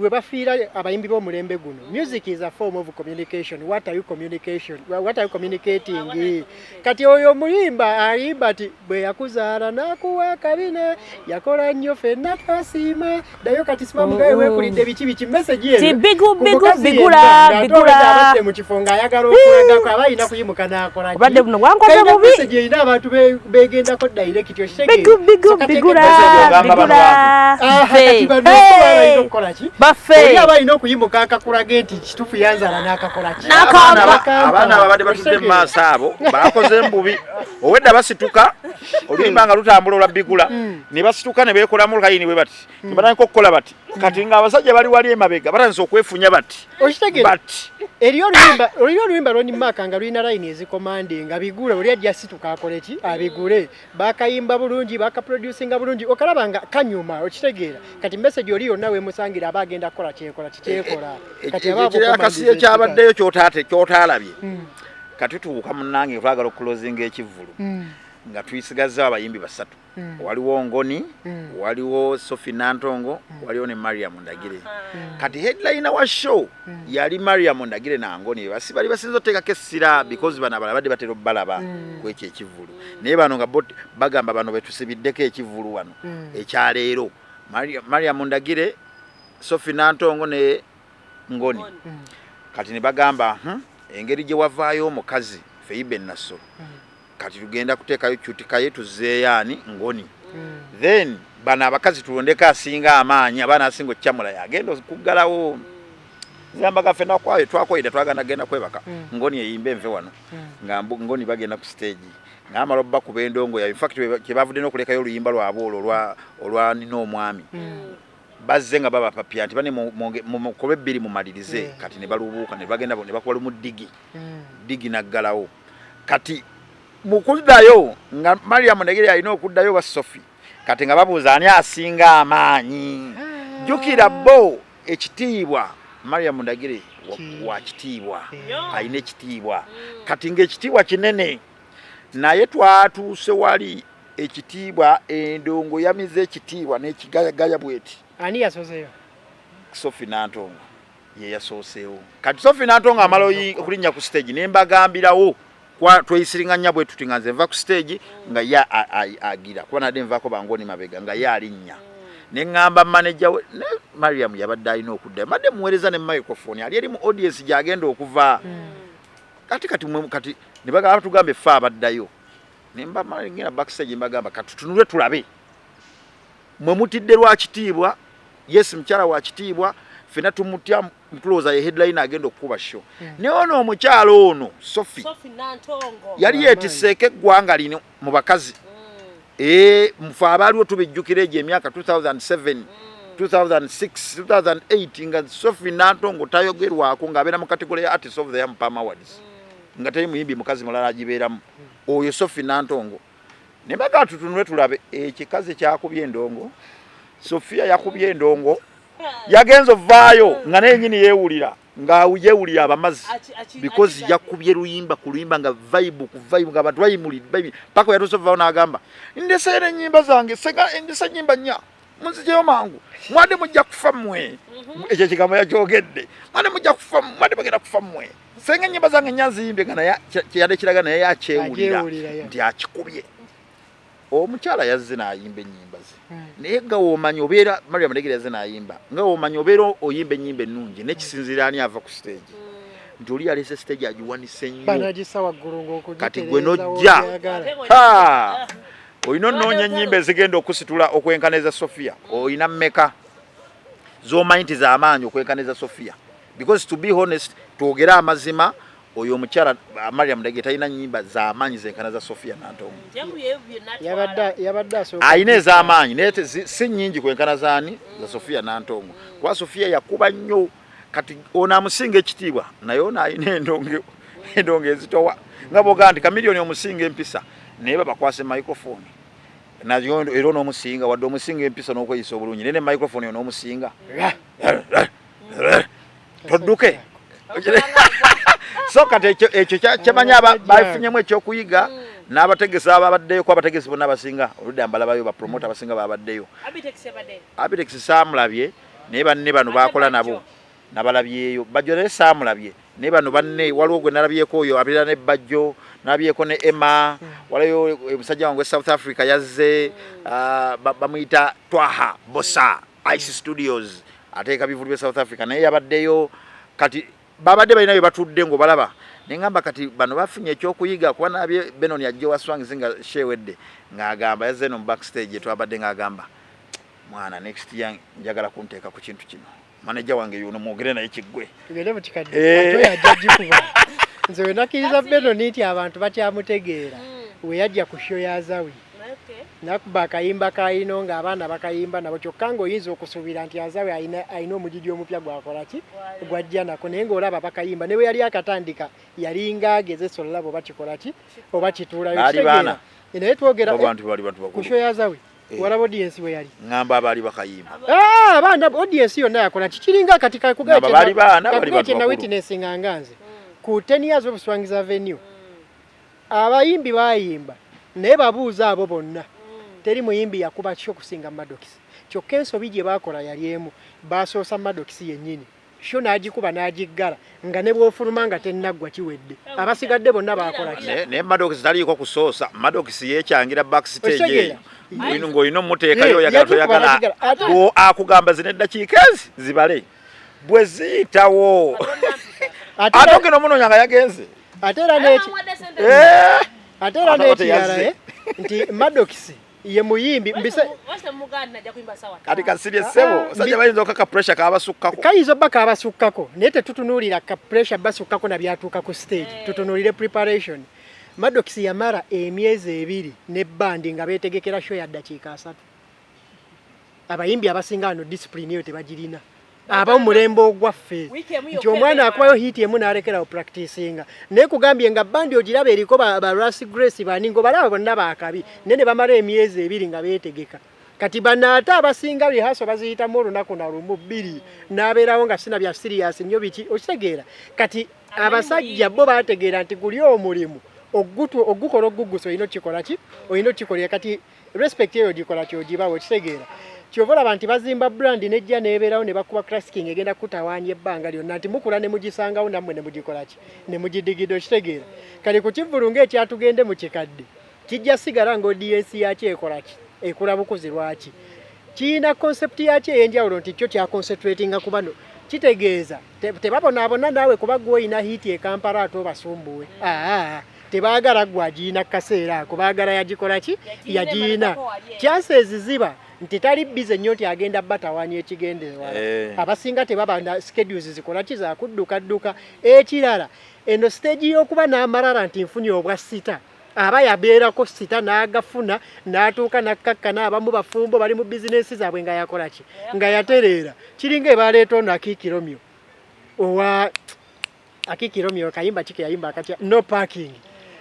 we bafiira abayimbi b'omulembe guno. Music is a form of communication. What are you communication, what are you communicating? Kati oyo omuyimba ayimba ti bwe yakuzaala n'akuwa akabina, yakola nnyo, ffenna twasiima, ddayo kati simamugawe weekulidde biki biki, message eyo Ti bigu, ku bigu, mukazi bigula, yenna ng'ate bigula. olwedde abadde mu kifo ng'ayagala okulagako, aba alina kuyimuka n'akola ki? Obadde buno bwankoze Kalina bubi. message erina abantu begendako direct, okitegeera? Bigu bigu So kati bigula. Message ogamba bano Bigula. Ah, Ffe. kati bano Hey! balina okukola ki? Baffe. Oli aba alina okuyimuka akakulaga nti kituufu yanzala n'akakola ki? N'akampa. N'akampa. Abaana ababadde batudde mu maaso abo bakoze embubi. Owedda basituka oluyimba nga lutambula olwa Bigula, ne basituka ne beekolamu layini bwe bati, ne batandika okukola bati. Kati ng'abasajja bali wali emabega batandise okwefunya bati. Okitegeera? Bati. Eriyo oluyimba Ronnie Mark nga lulina layini ezikomande nga bigule, oli ajja situka akole ki? Abigule. Bakayimba bulungi, bakaproducinga bulungi, okalaba nga kanyuma, okitegeera? Kati message oli yonna wemusangira aba agenda kukola kyekola kikyekola. Kati aba Akasiyo abukomandiza. kyabaddeyo kyotaalabye. Kati tutuuka munnange twagala okuclosinga ekivvulu nga tuyisigazza abayimbi basatu. Waliwo Ngoni, waliwo Sophie Nantongo, waliwo ne Mariam Ndagire. Kati headliner wa show yali Mariam Ndagire na Ngoni, basi bali basinza oteekako essira because bano abalala badde batera obbalaba ku ekyo ekivvulu, naye bano nga bo bagamba bano betusibiddeko ekivvulu wano ekyaleero. Mariam Ndagire, Sophie Nantongo ne Ngoni. Kati ne bagamba, engeri gye wavaayo omukazi Feibe Nassolo, kati tugenda kuteekayo kyutikaye tuzeeyo ani? Ngoni. Then bano abakazi tulondeko asinga amaanyi, abaana asinga okyamula yagenda okuggalawo. Zambaga ffenna kwayo twakoyida, twagenda genda kwebaka. Ngoni eyimba enve wano nga Ngoni bagenda ku stage ng'amala obbakuba endongo yayo. Infact kyebavudde n'okulekayo oluyimba lwabwe olwo olwa nina omwami, bazze nga babapapya nti bane mukobe ebbiri mumalirize. Kati ne balubuuka ne bagenda ne bakuba lumu digi digi naggalawo. Kati mu kuddayo nga Mariam Ndagire alina okuddayo wa Sophie, kati nga babuuza ani asinga amaanyi. Jjukira bo ekitiibwa Mariam Ndagire wa kitiibwa, alina ekitiibwa. Kati ng'ekitiibwa kinene, naye twatuuse wali ekitiibwa endongo yamize ekitiibwa n'ekigayagaya bweti. Ani yasozeyo? Sophie Nantongo ye yasooseewo. Kati Sophie Nantongo amala okulinnya ku stage, ne mbagambirawo tweyisiringanya bwe tuti nga nze nva ku stage nga ye agira kuba nadde nvaako bangoni mabega nga ye alinnya, ne ŋŋamba manager we ne Mariam yabadde alina okuddayo, mbadde muweereza ne microphone ali eri mu audience gy'agenda okuva. Kati kati ne bagamba tugamba effe abaddayo, ne mbamala ngenda backstage, mbagamba kati tutunule tulabe mwe mutidde lwa kitiibwa. Yes, mukyala wa kitiibwa, ffenna tumutya, tulowooza ye headline agenda okukuba show. Naye ono omukyala ono Sophie Sophie Nantongo yali yeetisseeko eggwanga lino mu bakazi. Mufe abaaliwo tubijjukira egyo emyaka 2007, 2006, 2008 nga Sophie Nantongo tayogerwako, ng'abeera mu category ya Artist of the Year mu Pam Awards, nga teri muyimbi mukazi mulala agibeeramu oyo Sophie Nantongo. Ne bagaa tutunule tulabe ekikazi kyakubye endongo. Sophia yakubye endongo, yagenza ovaayo nga naye nyini yeewulira nga yeewulira abamazi because yakubye luyimba ku luyimba nga vibe ku vibe nga abantu bayimulidde paka yatuuse ovaayo n'agamba ndeseyo n'ennyimba zange, senga ndese ennyimba nnya, munzijeyo mangu, mwadde mujja kufa mmwe. Ekyo ekigambo yakyogedde, mwadde mujja kufa, mwadde bagenda kufa mmwe, senga ennyimba zange nnya nziyimbye, nga naye kyeyadde kiraga naye akyewulira Agyewulira, yeah. nti akikubye. Omukyala yazze n'ayimba ennyimba ze, naye nga womanyi obeera Mariam Ndegere yazze n'ayimba, nga womanyi obeera oyimba ennyimba ennungi, nekisinziira ani ava ku stage, nti oli yaleese stage agiwanise nnyo. Banagisa waggulu ng'okugitereeza. Kati gwe n'ojja. W'oyagala. Ha! Olina onoonya ennyimba ezigenda okusitula okwenkana Sophia. Olina mmeka z'omanyi nti z'amaanyi okwenkana Sophia? Because to be honest, twogere amazima. Oyo omukyala Mariam Ndege talina nnyimba z'amaanyi zenkana za Sofia Nantongo. Yabadde asooka alina ez'amaanyi naye si nnyingi kwenkana zaani za Sofia Nantongo, kuba Sofia yakuba nnyo. Kati ono amusinga ekitiibwa, naye ono alina endongo ezitowa, nga bwogaa nti Kamiliyoni omusinga empisa, naye babakwasa microphone nayo era onoomusinga, wadde omusinga empisa n'okweyisa obulungi, naye ne microphone onoomusinga todduke. So kati ekyo kyamanyi bafunyemu ekyokuyiga n'abategesi ababaddeyo, ku abategesi bonna abasinga oludda mbalabayo, bapromota abasinga babaddeyo. Abitex saamulabye, naye banne bano bakola nabo nabalabyeyo. Bajjo naye saamulabye, naye bano banne waliwo gwe nalabyeko, oyo abeera ne Bajjo, nalabyeko ne Emma. Waliyo omusajja wange South Africa yazze, bamuyita Twaha Bosa, Ice Studios, ateeka bivulu bya South Africa, naye yabaddeyo. Kati babadde balina bye batudde ng'obalaba, neŋŋamba kati bano bafunye ekyokuyiga, kuba nabye Benon ajja wa Swangz nga shewedde ng'agamba, yazze eno mu backstage twabadde, ng'agamba, "Mwana, next year njagala kunteeka ku kintu kino, manager wange yono, mwogere naye kiggwe." Tugende mu kikadde. Ate ajja gikuba. Nze we nakkiriza Benon nti abantu bakyamutegeera, we yajja ku show ya Azawi nakuba akayimba kayino ng'abaana bakayimba nabo, kyokka ng'oyinza okusuubira nti Azawi alina omugigi omupya gwakola ki gwajja nako, naye ng'olaba bakayimba. Ne bwe yali akatandika yalinga agezesa olulaba oba kikola ki oba kituulayo. Baali baana. Naye twogera Abantu bali bantu ku bakulu. show ya Azawi, walaba audience we yali? Ŋŋamba abaali bakayimba. Ah, abaana, audience yonna yakola kikiringa kati. Ngamba baali baana, bali bantu Kye bakulu. Witnessinga nga nze ku 10 years of Swangz Avenue, abayimbi bayimba, naye babuuza abo bonna, teri muyimbi yakuba ki okusinga Maddox. Kyokka ensobi gye baakola yali emu, basoosa Maddox yennyini, show n'agikuba n'agiggala nga ne bw'ofuluma nga tennaggwa kiwedde. Abasigadde bonna baakola ki? Naye Maddox taliiko kusoosa. Maddox yeekyangira backstage Okitegeera? eyo ng'olina omuteekayo, oyagala yagikuba toyagala. n'agiggala. Akugamba zino eddakiika ezi zibale, bwe ziyitawo Ate ate ogenda omunoonya nga yagenze. Ate era Ate n'ekirala, teyazze. nti Maddox ye muyimbi mbise Kati kasirye ssebo, basajja bayinza okaka pressure kabasukkako. Kayinza obba kabasukkako, naye tetutunuulira ka pressure basukkako na byatuuka ku stage, tutunuulire preparation. Maddox yamala emyezi 2 ne bandi nga beetegekera show ya ddakiika 30. Abayimbi abasinga wano discipline eyo tebagirina, ab'omulembe ogwaffe, Wiiki emu nti yokka omwana ebeera. akubayo hit emu n'alekerawo practicinga. Naye kugambye nga bandi ogiraba eriko ba Ras Grace bani, ng'obalaba bonna bakabi, naye ne bamala emyezi 2 nga beetegeka. Kati bano ate abasinga rehearsal baziyitamu olunaku na lumu bbiri, n'abeerawo nga sina bya serious nnyo biki, okitegeera? Kati abasajja bo bategeera nti guli omulimu ogukola oguggusa, olina okukikola ki, olina okukikolera. Kati respect eyo gikola kyogibawo, okitegeera? Kyova olaba nti bazimba brand nejja nebeerawo ne bakuba classic egenda kutawaanya ebbanga lyonna, nti mukula ne mugisangawo nammwe ne mugikola ki ne mugidigida, okitegeera? Kale ku kivvulu ng'ekyatugende mu kikadde, kijja sigala nga audience yakyo ekola ki, ekula bukuzi. Lwaki kiyina concept yakyo ey'enjawulo, nti kyo kyaconcentratinga ku bano, kitegeeza tebabonaabona naawe kuba gwe oyina hit e Kampala ate obasumbuwe. Aa, tebaagala gwe agiyina kaseera ako, baagala yagikola ki, yagiina. Chances ziba nti tali busy nnyo nti agenda batawanya ekigendererwa. Abasinga tebaba na schedules zikola ki, zakudduka dduka. Ekirala, eno stage y'okuba n'amalala nti nfunye obwa star, aba yabeerako star n'agafuna n'atuuka n'akkakkana. Abamu bafumbo, bali mu bizinensi zaabwe nga yakola ki, nga yatereera. Kiringa ebaleeta ono Akiiki Romeo, owa Akiiki Romeo, kayimba ki keyayimba akatya, "No Parking",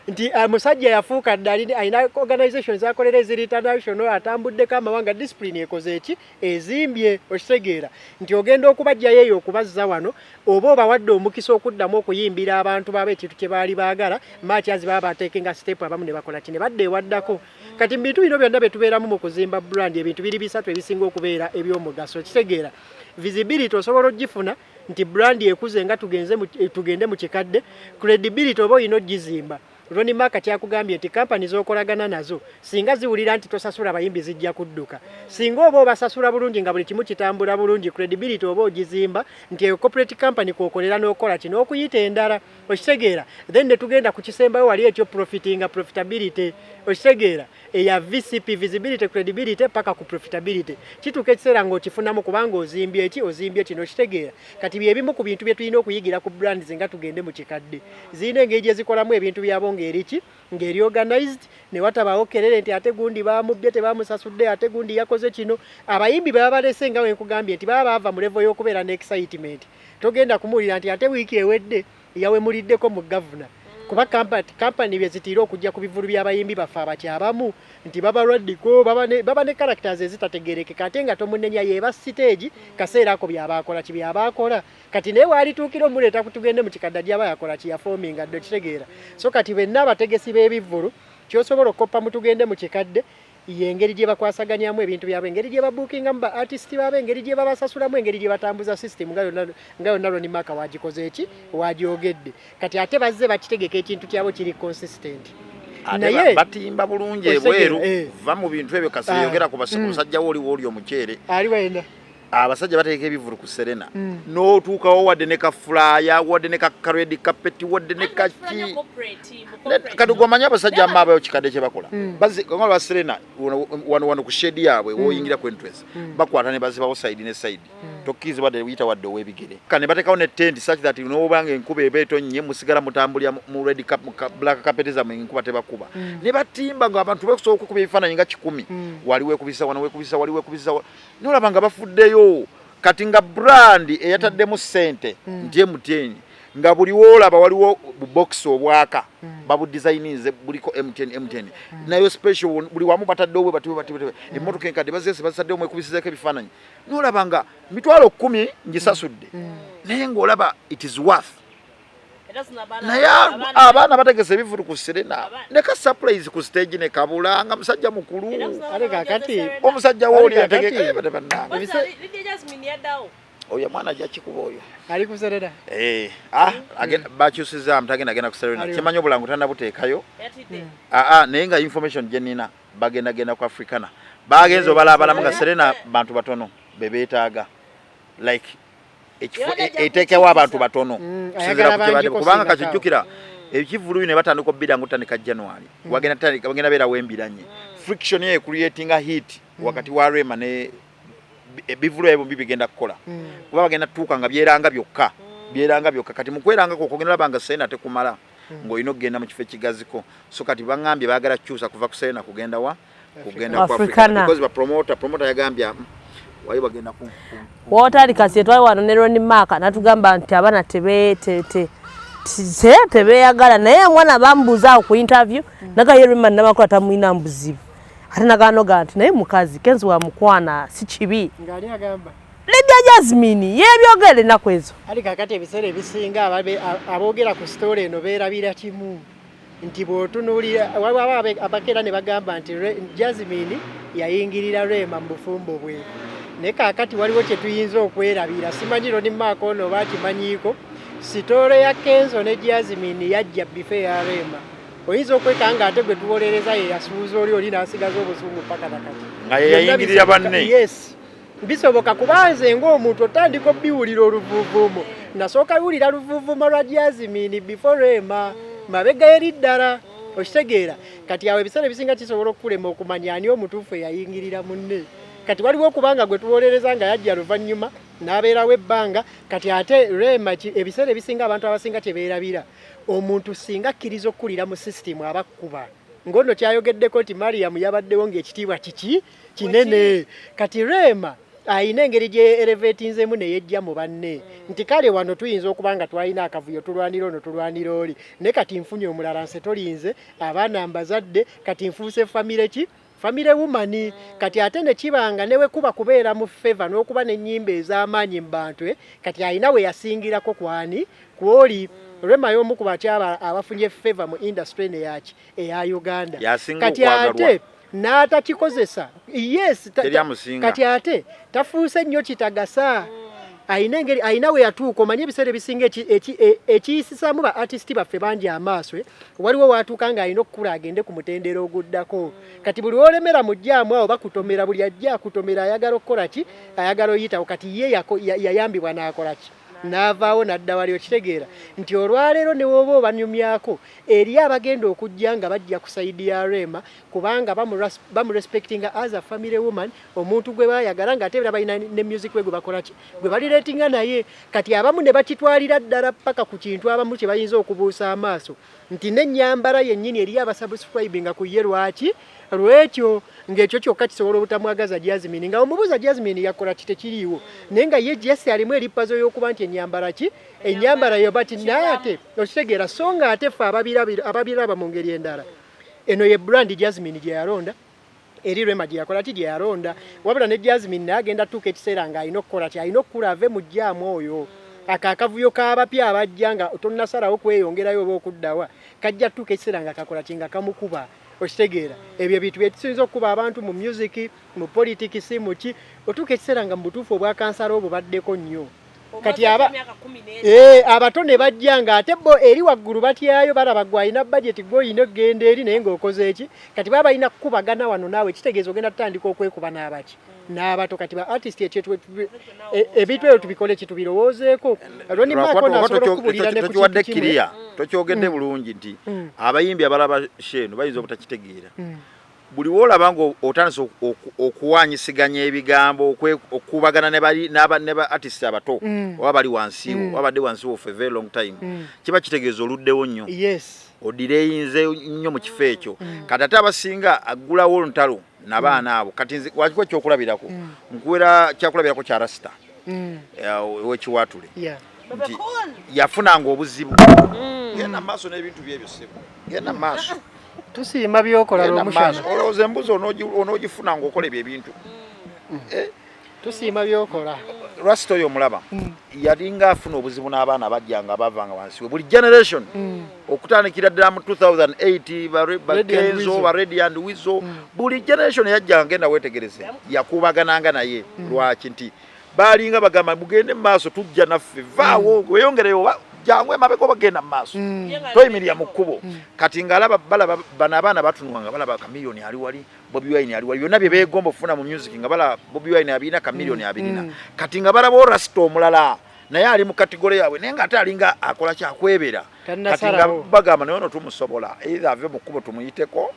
nti musajja yafuuka dda, alina organization zakolera eziri international, atambuddeko amawanga. Discipline ekoze eki, ezimbye, okitegeera nti ogenda okubajjayo eyo okubazza wano, oba obawadde omukisa okuddamu okuyimbira abantu baaba ekintu kye baali baagala. Makyazi baba bateekenga step, abamu ne bakola ki, ne badda ewaddako. Kati mu bintu bino byonna bye tubeeramu mu kuzimba brand, ebintu biri bisatu ebisinga okubeera eby'omugaso, kitegeera? Visibility osobola ogifuna nti brand ekuze nga tugende mu kikadde. Credibility oba olina ogizimba. Ronnie Mark kyakugambye nti kampani z'okolagana nazo singa ziwulira nti tosasula bayimbi zijja kudduka. Singa oba obasasula bulungi nga buli kimu kitambula bulungi, credibility oba ogizimba nti eyo corporate company kwokolera n'okola kino okuyita endala, okitegeera? Then ne tugenda ku kisembayo wali ekyo profitinga, profitability, okitegeera? Eya VCP, visibility, credibility paka ku profitability. Kituuka ekiseera ng'okifunamu kubanga ozimbye eki, ozimbye kino, okitegeera? Kati byebimu ku bintu bye tulina okuyigira ku brands nga tugende mu kikadde. Zirina engeri gye zikolamu ebintu byabo ng'eriki, ng'eri organized, ne watabaawo kerere nti ate gundi bamubbye, tebamusasudde, ate gundi yakoze kino. Abayimbi bwe babalese, nga wenkugambye nti baba baava mu level y'okubeera ne excitement, togenda kumuwulira nti ate wiiki ewedde yawemuliddeko mu gavuna, kuba kampani bye zitiira okujja ku bivulu by'abayimbi baffe abakyabamu nti babalwaddiko, baba ne characters ezitategerekeka, ate nga tomunenya, yeba stage kaseera ako byabaakola ki, byabaakola. Kati naye waalituukira omuleeta tugende mu kikadde gyaba yakola ki, yaforminga dde, okitegeera? So kati benna abategesi b'ebivvulu, kyosobola okukoppa mu tugende mu kikadde yengeri gye bakwasaganyamu ebintu byabwe, engeri gye babuukingamu ba artist baabwe, engeri gye babasasulamu, engeri gye batambuza system nga yonna Ronnie Mark wagikoze eki, wagyogedde. Kati ate bazze bakitegeka, ekintu kyabwe kiri consistent. Naye batimba bulungi ebweru. Va mu bintu ebyo kasi. Yogera ku musajja wo oli wooli omuceere. Ali wenda. Abasajja bategeka ebivulu ku Serena, n'otuukawo wadde ne ka flyer, wadde ne ka red carpet, wadde ne kaki. Kati gwamanyi abasajja ama abayo kikadde kye bakola, nga ba Serena wano wano ku shade yaabwe, woyingira ku entrance bakwata ne bazibawo side ne side, tokkiriza wadde wiyita wadde ow'ebigere. Kane bateekawo ne tent such that nobanga enkuba eba etonnye musigala mutambulira mu red cap, mu black carpet zammwe, enkuba tebakuba. Ne batimba nga abantu basobola okukuba ebifaananyi nga 100, wali weekubisa wano, weekubisa wali, weekubisa nolaba nga bafuddeyo. Kati nga brand eyataddemu ssente nti MTN, nga buli woolaba waliwo bubokisi obwaka babudesigninze buliko MTN, MTN nayo special, buli wamu bataddewo bwe bati bati bati. Emmotoka enkadde bazese bazitaddewo, mwekubisizaako ebifaananyi, nolaba nga 100,000 ngisasudde, naye ng'olaba it is worth. Naye abaana bategese ebivulu ku Serena ne ka surprise ku stage ne kabula nga musajja mukulu. Ate kakati omusajja wooli ategeka bannange, oyo mwana ajja kikuba oyo. Ali ku Serena. Eh, ah, bakyusizaamu, tagenda genda ku Serena. Kimanyi obulango tannabuteekayo. Aa, naye nga information gye nnina, bagenda genda ku Africana. Bagenze obalaabalamu nga Serena bantu batono be beetaaga, like ekifo eteekewo abantu batono kusinziira ku kyebadde, kubanga kakijjukira ekivulu bino batandika obbira nga otandika January, wagenda tandika bagenda beerawo embiranye, friction eyo creatinga heat wakati wa Rema ne ebivulu ebyo bombi bigenda kukola, kuba bagenda tuuka nga byeranga byokka, byeranga byokka. Kati mu kweranga kwokwo ogenda laba nga Serena tekumala, ng'olina okugenda mu kifo ekigaziko. So kati baŋŋambye baagala kukyusa kuva ku Serena kugenda wa, kugenda ku Africana. Because ba promoter yagambye wali bagenda ku Wotali kasi twali wano ne Ronnie Mark natugamba nti abaana tebe te te te tebeeyagala, naye omwana bambuuza awo ku interview naga ye Rema Namakula tamwina mbuzibu, ate naganoga nti naye mukazi Kenzo wa mukwana si kibi. Ng'ani agamba? Lydia Jasmine yebyogera ennaku ezo. Ali kakati ebiseera ebisinga aboogera ku story eno beerabira kimu nti bw'otunuulira waliwo abakeera ne bagamba nti Jasmine yayingirira Rema mu bufumbo bwe, naye kaakati waliwo kye tuyinza okwerabira. Simanyi Ronnie Mark ono oba akimanyiiko, story ya Kenzo ne Jasmine yajja before ya Rema. Oyinza okwekanga ate gwe tuwolereza ye yasuuza oli, oli n'asigaza obusungu paka nakati. Nga ye yayingirira banne. Yes, bisoboka, kuba nze ng'omuntu otandika obiwulira oluvuuvuumo, nasooka biwulira luvuuvuumo lwa Jasmine before Rema, mabega eri ddala, okitegeera? Kati awo ebiseera ebisinga kisobola okukulema okumanya ani omutuufu eyayingirira munne. Kati waliwo okubanga gwe tuwolereza nga yajja luvannyuma n'abeerawo ebbanga. Kati ate Rema ebiseera ebisinga abantu abasinga kye beerabira, omuntu singa akkiriza okukulira mu sisitimu abakkuba ng'ono kyayogeddeko nti Mariam yabaddewo ng'ekitiibwa kiki kinene. Kati Rema ayina engeri gye elevatinzemu ne yejja mu banne nti kale wano tuyinza okuba nga twalina akavuyo, tulwanira ono, tulwanira oli, naye kati nfunye omulala, nse tolinze, abaana mbazadde, kati nfuuse famire ki, family woman. Kati ate ne kibanga ne wekuba kubeera mu favor n'okuba n'ennyimba ez'amaanyi mu bantu, kati alina we yasingirako kwani kwoli. Rema y'omu ku bakyala abafunye favor mu industry eno eyaki eya Uganda. Yasinga Kati okwagalwa. Ate n'atakikozesa, yes, Teri amusinga. Kati ate tafuuse nnyo kitagasa. Ayina engeri, ayina we yatuuka. Omanyi ebiseera ebisinga ekiyisisaamu ba artist baffe bangi amaaso, eh? Waliwo waatuuka ng'alina okukula agende ku mutendera oguddako. Kati buli wolemera mu jjaamu awo bakutomera, buli ajja akutomera, ayagala okukola ki, ayagala oyitawo. Kati ye yayambibwa n'akola ki, n'avaawo n'adda wali. Okitegeera nti olwaleero ne woba obanyumyako eri abagenda okujja nga bajja ku side ya Rema, kubanga bamurespectinga as a family woman, omuntu gwe bayagala, ng'ate era balina ne music we gwe bakola ki, gwe baliratinga naye. Kati abamu ne bakitwalira ddala paka ku kintu abamu kye bayinza okubuusa amaaso nti n'ennyambala yennyini eri abasubscribinga ku ye. Lwaki lwekyo ng'ekyo kyokka kisobola obutamwagaza Jasmine, nga omubuuza Jasmine yakola ki, tekiriiwo, naye nga ye Jesse alimu eri puzzle y'okuba nti ennyambala ki, ennyambala yo, but naye ate okitegeera. So nga ate ffe ababiraba mu ngeri endala, eno ye brand Jasmine gye yalonda, eri Rema gye yakola ki, gye yalonda. Wabula ne Jasmine naye agenda tuuka ekiseera ng'alina okukola ki, alina okukula ave mu jjaamu oyo. Ako akavuyo k'abapya abajja nga tonnasalawo kweyongerayo oba okuddawa, kajja tuuka ekiseera nga kakola ki, nga kamukuba. Okitegeera, ebyo ebintu byetusinza okukuba abantu mu music, mu politics, muki, otuuka ekiseera nga mu butuufu obwakansala obwo baddeko nnyo. Kati aba abato ne bajja nga ate bo eri waggulu batyayo, balaba gwe alina budget, gwe olina okgenda eri, naye ng'okoze eki? Kati baba balina kukubagana wano naawe, kitegeeza ogenda tutandika okwekuba n'abaki, n'abato. Kati ba artist ekyo ebintu ebyo tubikole ki, tubirowoozeeko. Ronnie Mark ono asobola okukubulira ne ku tokiwadde kintu kimwe. Kiriya tokyogedde bulungi nti abayimbi abalaba show eno bayinza obutakitegeera. Buli woolaba nga otandise okuwanyisiganya ebigambo, okukubagana ne ba artist abato oba bali wansi wo, oba badde wansi wo for a very long time, kiba kitegeeza oluddewo nnyo, odireyinze nnyo mu kifo ekyo. Kati ate abasinga aggulawo olutalo nabaana abo. Kati nze wakikuwa ekyokulabirako, nkuwera kyakulabirako kya Rasita ow'ekiwaatule nti yafunanga obuzibu. Genda maaso n'ebintu byebyo, sebo, genda maaso. Tusiima byokola. Genda lwomushana maaso. Olowooza embuzi onoogifuna ng'okola ebyo ebintu? Tusiima byokola. Rasita oyo omulaba yalinga afuna obuzibu n'abaana bajjanga bavanga wansi we buli generation, okutandikira ddala mu 2008 Red and Bakenzo, Weasel. Ba Red and Weasel, buli generation yajjanga, genda wetegereze, yakubagananga naye. Lwaki? Nti balinga bagamba, mugende mu maaso, tujja naffe, vaawo weyongereyo oba jangu emabega oba genda mu maaso, toyimirira mu kkubo. Kati ng'alaba balaba bano abaana batunula nga balaba Chameleone ali wali, Bobi Wine ali wali, byonna bye beegomba okufuna mu music nga balaba Bobi Wine abirina, Chameleone abirina. Kati nga balaba orasita omulala naye ali mu category yaabwe, naye ng'ate alinga akola kyakwebera. Kati nga Tannasalawo. bagamba, naye ono tumusobola, either ave mu kkubo tumuyiteko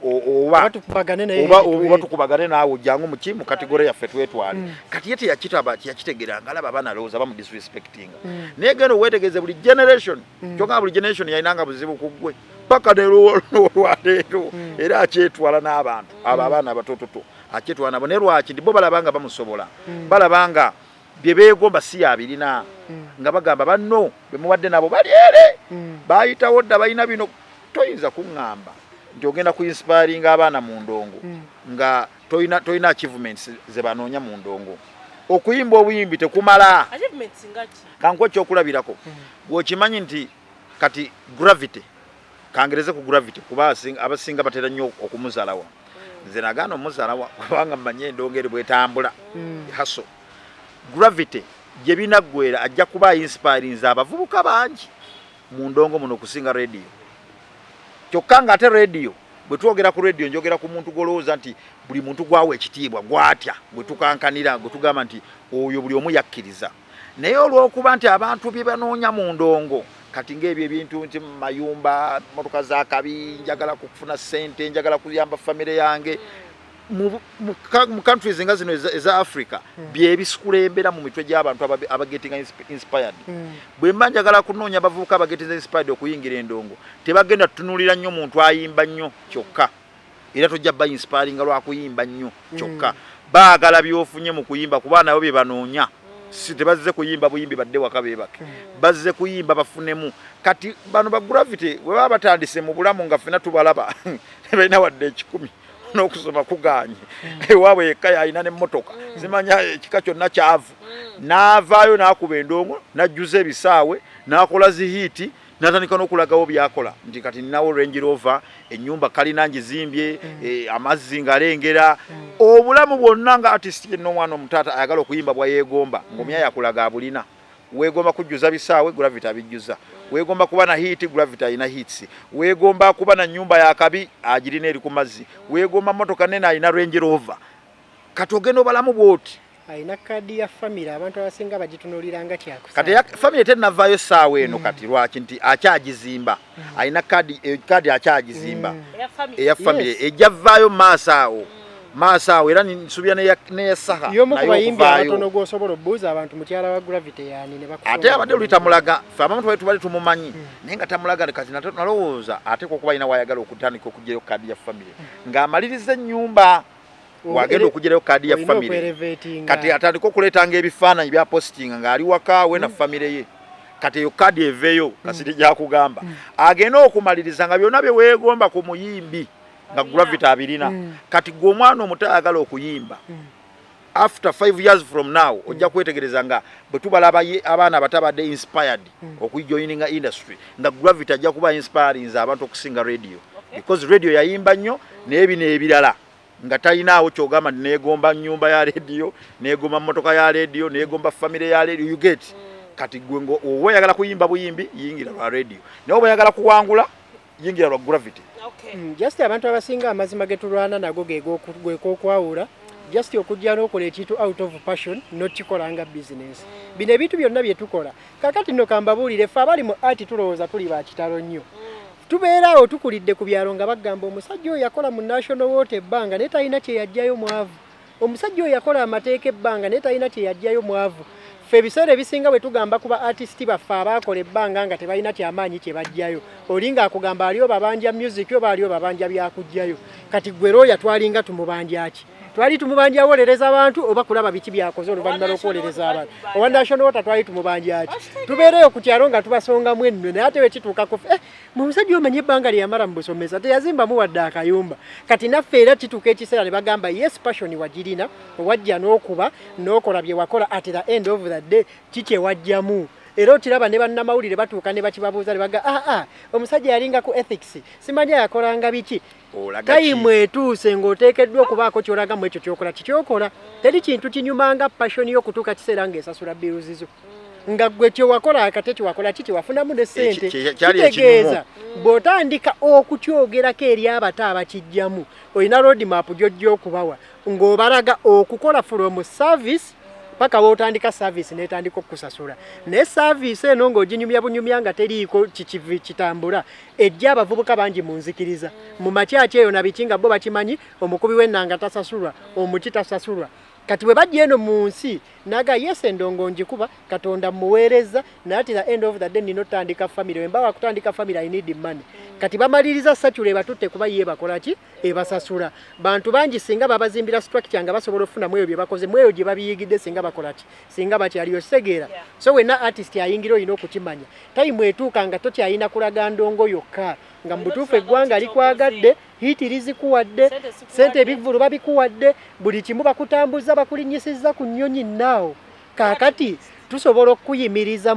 oba Oba tukubagane naye oba tukubagane naawe, ojjangu muki, mu category yaffe twetwale. Kati ye teyakitaba, teyakitegeera, nga alaba abaana alowooza bamudisrespectinga. Naye genda owetegereze buli generation, kyokka buli generation yalinanga buzibu ku ggwe paka olwaleero, era akyetwala n'abantu abo abaana abatototo akyetwala nabo. Naye lwaki? Nti bo balaba nga bamusobola, balaba nga bye beegomba si yabirina, nga bagamba banno be mubadde nabo bali ere, bayitawo dda, balina bino. Toyinza kuŋŋamba nti ogenda ku inspiringa abaana mu ndongo nga tolina achievements ze banoonya mu ndongo. Okuyimba obuyimbi tekumala. Achievements nga ki? Kankuwa ekyokulabirako. Bw'okimanyi nti kati Gravity, kangereze ku Gravity kuba abasinga batera nnyo okumuzalawa. Nze nagaana omuzalawa kubanga mmanyi endongo eri bwetambula haso. Gravity gye binaggwera ajja kuba inspirinze abavubuka bangi mu ndongo muno okusinga Radio. Kyokka ng'ate Radio, bwe twogera ku Radio, njogera ku muntu gw'olowooza nti buli muntu gwawa ekitiibwa, gwatya, gwe tukankanira, gwe tugamba nti oyo buli omu yakkiriza. Naye olw'okuba nti abantu bye banoonya mu ndongo kati ng'ebyo ebintu nti mayumba, motoka za kabi, njagala kufuna ssente, njagala kuyamba famire yange, mu countries nga zino eza Africa, byebisikulembera mu mitwe gy'abantu abagetinga inspired. Bwe mba njagala kunoonya abavubuka abagetinga inspired okuyingira endongo, tebagenda tutunuulira nnyo muntu ayimba nnyo kyokka, era tojja ba inspiringa lwakuyimba nnyo kyokka. Baagala byofunye mu kuyimba, kuba nabo bye banoonya. Si tebazze kuyimba buyimbi badde waka beebake, bazze kuyimba bafunemu. Kati bano ba Gravity bwe baba batandise mu bulamu nga ffena tubalaba tebalina wadde 100, n'okusoma kuganye, ewaabwe yekka yalina n'emmotoka, zimanya ekika kyonna kyavu, n'avaayo n'akuba endongo, n'ajjuza ebisaawe, n'akola zi hit. Natandika n'okulagawo byakola nti kati ninawo Range Rover, ennyumba kalina ngizimbye, amazzi ngalengera, obulamu bwonna nga artist yenna omwana omutaata ayagala okuyimba bwa yeegomba, ng'omya yakulaga abulina. Weegomba kujjuza bisaawe, Gravity abijjuza. Weegomba kuba na hit, Gravity alina hits. Weegomba kuba na nnyumba yakabi, agirina eri ku mazzi. Weegomba motoka nene, alina Range Rover. Kati ogenda obalamu bwoti. Alina kaadi ya famire, abantu abasinga bagitunuulira nga kyakusa. Kati famire tenavaayo essaawa eno. Kati lwaki nti akyagizimba? Alina kaadi, kaadi akyagizimba eya famire. Ejja vaayo maaso awo, maaso awo, era nsuubira neya Saha. Y'omu ku naye bayimbi okuvaayo. Abatono gw'osobola obuuza abantu mukyala wa Gravity yaani ne bakusonga. Ate abadde luli tamulaga, ffe abamu tubadde tubadde tumumanyi naye nga tamulaga. Kati nalowooza ateekwa okuba alina wayagala okutandika okugyayo kaadi ya famire ng'amaliriza ennyumba, wagenda okugirayo kaadi ya olina famire. Okwerevetinga. Kati atandika okuleetanga ebifaananyi bya positinga ng'ali waka we na famire ye. Kati eyo kaadi eveeyo kasiri gyakugamba agende okumaliriza nga byonna bye weegomba ku muyimbi nga Gravity abirina. Kati gwe omwana omuto ayagala okuyimba, after 5 years from now ojja kwetegereza nga bwe tubala abaana abatabadde inspired okujoininga industry, nga Gravity ajja kuba inspirinze abantu okusinga Radio, because Radio yayimba nnyo, naye bino ebirala nga talinaawo kyogamba nti neegomba nyumba ya Radio, neegomba motoka ya Radio, neegomba famire ya Radio, you get? Kati gwe oba oyagala kuyimba buyimbi, yingira lwa Radio, naye oba oyagala kuwangula, yingira lwa Gravity. Just abantu abasinga amazima ge tulwana nago gegokwawula just okujja n'okola ekintu out of passion, nokikola nga business. Bino ebintu byonna bye tukola kakati nno kambabuulire, ffe abali mu art tulowooza tuli ba kitalo nnyo. Tubeera awo tukulidde ku byalo nga bagamba omusajja oyo yakola mu National Water ebbanga naye talina kye yajjayo, mwavu. Omusajja oyo yakola amateeka ebbanga naye talina kye yajjayo, mwavu. Ffe ebiseera ebisinga bwe tugamba ku ba artist baffe abaakola ebbanga nga tebalina kyamaanyi kye bajjayo, oli ng'akugamba ali obabanja music oba ali obabanja byakugjayo. Kati gwe looya, twalinga tumubanja ki? Twali tumubanja wolereza abantu oba kulaba biki byakoze oluvannyuma lw'okuwolereza abantu? Owa National Water twali tumubanja ki? Tubeereyo ku kyalo nga tubasongamu ennwe, naye ate bwe kituuka ku mu musajja omanyi ebbanga lye yamala mu busomesa teyazimbamu wadde akayumba. Kati naffe era kituuka ekiseera ne bagamba yes, passion wagirina, wajja n'okuba n'okola bye wakola, at the end of the day ki kye wajjamu? Era okiraba ne bannamawulire batuuka ne bakibabuuza ne baga aa ah, omusajja yalinga ku ethics, simanya yakolanga biki. Olaga ki? Time etuuse ng'oteekeddwa okubaako ky'olaga mu ekyo kyokola. Kikyokola teri kintu kinyumanga passion y'okutuuka kiseera ng'esasula bills zo, nga gwe kyewakola akate kyewakola ki kyewafunamu ne ssente. Kyali Kitegeeza bw'otandika okukyogerako eri abato abakijjamu, olina road map gy'ojja okubawa ng'obalaga okukola from service paka wootandika service n'etandika okukusasula. Naye service eno ng'oginyumya bunyumya nga teriiko kikivi kitambula, ejja abavubuka bangi mu nzikiriza mu makyaki eyo na biki nga bo bakimanyi omukubi w'ennanga tasasulwa, omuki tasasulwa. Kati bwe bajja eno mu nsi naga yes, endongo njikuba, Katonda muweereza, naye at the end of the day nina otandika family. Wemba wakutandika family, I need money. Kati bamaliriza sakyula ebatutte kuba ye bakola ki ebasasula. Bantu bangi singa babazimbira structure nga basobola okufunamu ebyo bye bakoze mu eyo gye babiyigidde, singa bakola ki, singa bakyaliyo kitegeera. So wenna artist ayingira olina okukimanya time etuuka nga tokyalina kulaga ndongo yokka, nga mu butuufu eggwanga likwagadde, hit lizikuwadde, sente ebivvulu babikuwadde, buli kimu bakutambuza, bakulinnyisizza ku nnyonyi. Naawo kaakati tusobola okukuyimiriza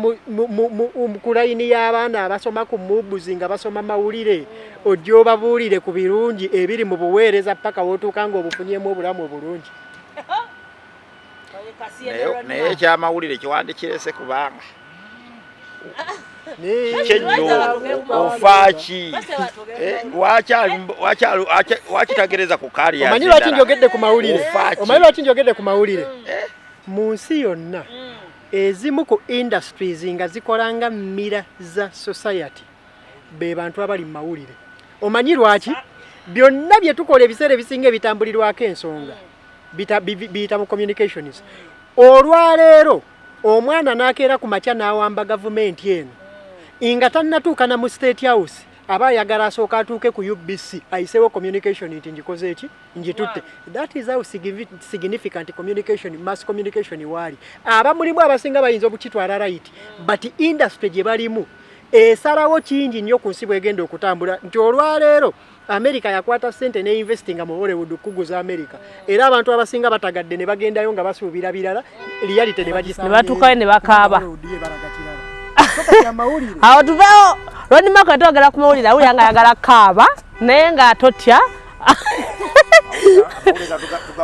ku layini y'abaana abasoma ku mubuzi nga basoma mawulire, ojja obabuulire ku birungi ebiri mu buweereza paka wootuuka ng'obufunyemu obulamu obulungi. Naye ekyamawulire kiwandikirese kubanga kyenyo ofaaki. Lwaki tagereza ku kali? Omanyi lwaki njogedde ku mawulire? Omanyi lwaki njogedde ku mawulire? Mu nsi yonna ezimu ku industries nga zikola nga mirror za society be bantu abali mu mawulire. Omanyi lwaki? Byonna bye tukola ebiseera ebisinga ebitambulirwako ensonga biyita mu communications. Olwaleero omwana n'akeera ku makya n'awamba gavumenti eno nga tannatuuka na mu State House, aba ayagala asooka atuuke ku UBC ayiseewo communication nti ngikoze eki, ngitutte. That is how significant communication, mass communication waali. Abamulimu abasinga bayinza okukitwala right, but industry gye balimu esalawo kingi nnyo ku nsi bwegenda okutambula. Nti olwaleero America yakwata ssente ne investinga mu Hollywood kukuguza America, era abantu abasinga batagadde ne bagendayo nga basuubira birala, reality ne Ne batuukayo ne bakaaba. Hollywood ye balaga kirala. So kati amawulire. Awo tuveewo. Ronnie Marco twogera ku mawulire, awulira nga ayagala kaaba naye nga totya. Amawulire.